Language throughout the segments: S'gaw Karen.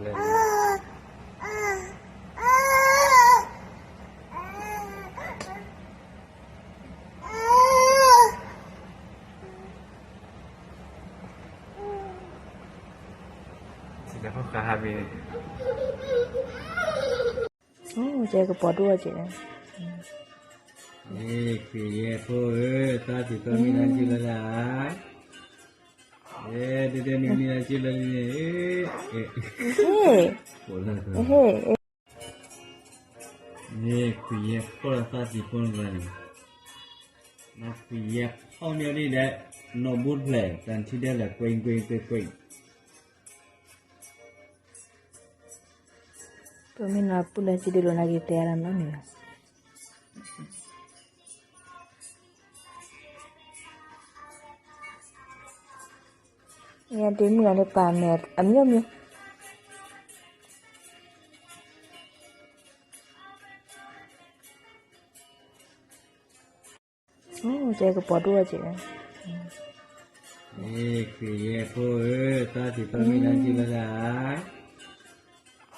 လဲၣ် စံးတၢ်ဖိဃါဟးမ့ၢ် ကဲကပီၤဒိၣ်ကဲ ခရံာ်ယဲဖိဧၢ, သးစံးပှၤမ့ၢ်နၤစံးလၢဒၣ်, အဲ ဒဲဒဲမ့ၢ်မ့ၢ်နၤစံးလၢန့ၣ်, ဟ့ၣ်, ဟ့ၣ်, န့ၣ်ခရံာ်ယဲဖိလၢသးစံးဖိန့ၣ်, နခရံာ်ယဲဖိမ့ၢ်ဒ်လဲၣ်, နီၢ်ဘူးဖျဲး တၢ်ထံၣ်ဒဲးလဲၣ် ကွ့ကွ့ကွ့ကွ့ ပမ့ၢ်နီၢ်ပူၤလၢစံးဒ်လိာ်နၤက့ၤတဲအါလီၤနီၢ်န့ၣ်လီၤ. ယဒ့မုၣ်အီၤလၢပာ်မဲာ်အမျိုးမျိုး. ကဲကပီၤဒိၣ်ကဲ, ခရံာ်ယဲဖိဧၢ, သးစံးပှၤမ့ၢ်နၤစံးလၢဒၣ်,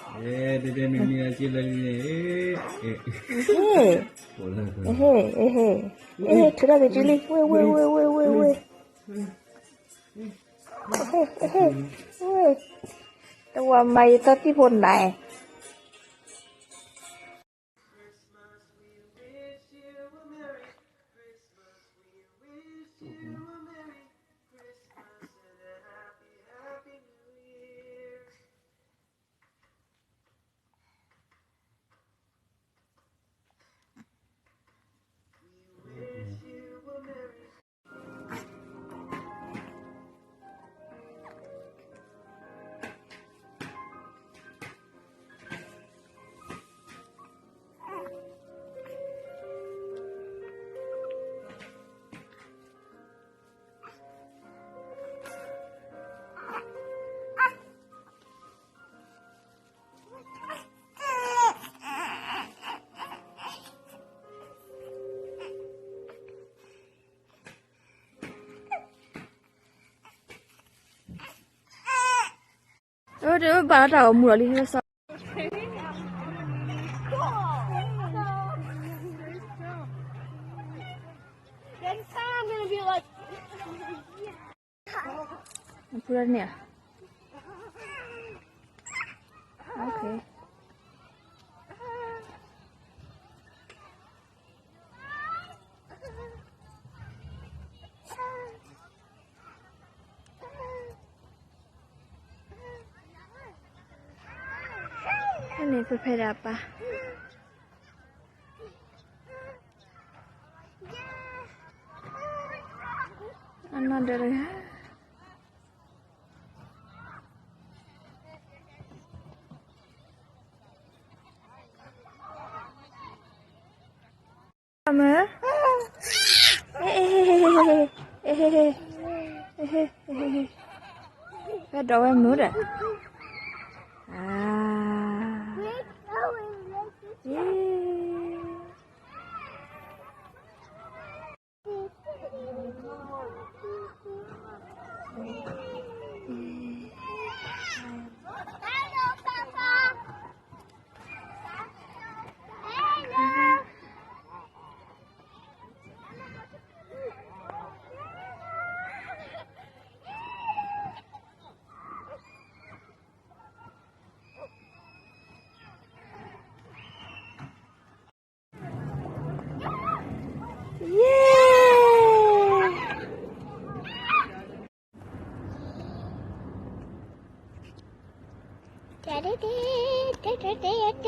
အဲ ဒဲဒဲမ့ၢ်မ့ၢ်နၤစံးလၢန့ၣ်, ဟ့ၣ်, ဟ့ၣ်, ဟ့ၣ်, ထုးထီၣ်က့ၤစုလံ, ဝ့ၢ် ဝ့ၢ် ဝ့ၢ် ဝ့ၢ် ဝ့ၢ်, ဝ့ၢ်, တဝၤမၤယသီသံၣ်ဖိနၤ.အိၣ်ဘၣ်လီၤတၢ်ဂီၤမူလီၤလံ, ဖုလၢန့ၣ်, န့ၣ်ဖဲဖဲဒၣ်ပၢ် အနီၢ်ဒၢးတဂၤ မၢ်, ဖဲဒီးဝဲမုၢ်ဒ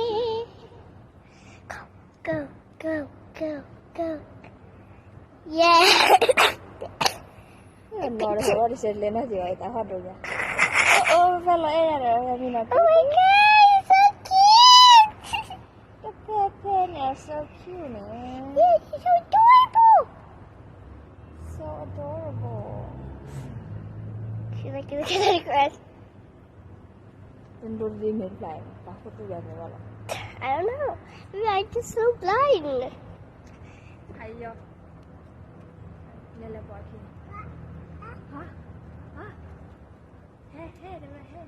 ီး, Go, go, go, go. Yeah. နီၢ်တဟဲဝဲတစဲးလဲၤနီၢ်က့ၤဝဲတၢ်ဟီၣ်ဒိၣ်ညါ, အိၣ်ဖဲလီၤအဲၣ်ယၤဒီး မံနီၤ Oh my god, he's so cute. တဖဲဖဲန့ၣ် so cute န့ၣ် Yeah, he's so adorable. So adorable. She's like, look at the grass. တဒိးတဒ့မ့ၢ်တဖျါအံၤ ပာ်ခိၣ်တူၢ်ယၤန့ၣ်ဘၣ်လီၤ. I don't know. Maybe I'm just so blind. အယီၤ လဲၤလဲၤပှၤခံ ဟါ ဟါ ဟဲ ဟဲ တမဟဲ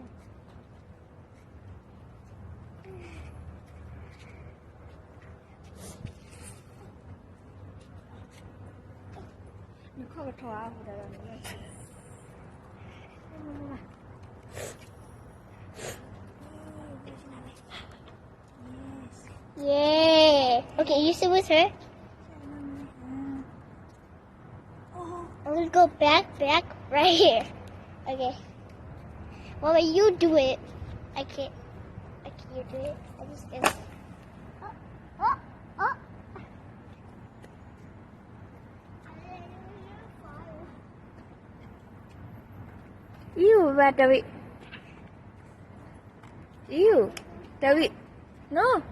Yeah. Okay, you sit with her. I'm gonna go back, back, right here. Okay. Mama, you do it. I can't. I can't do it. I just did. Oh, oh, oh. Ew, David. Ew, David. No.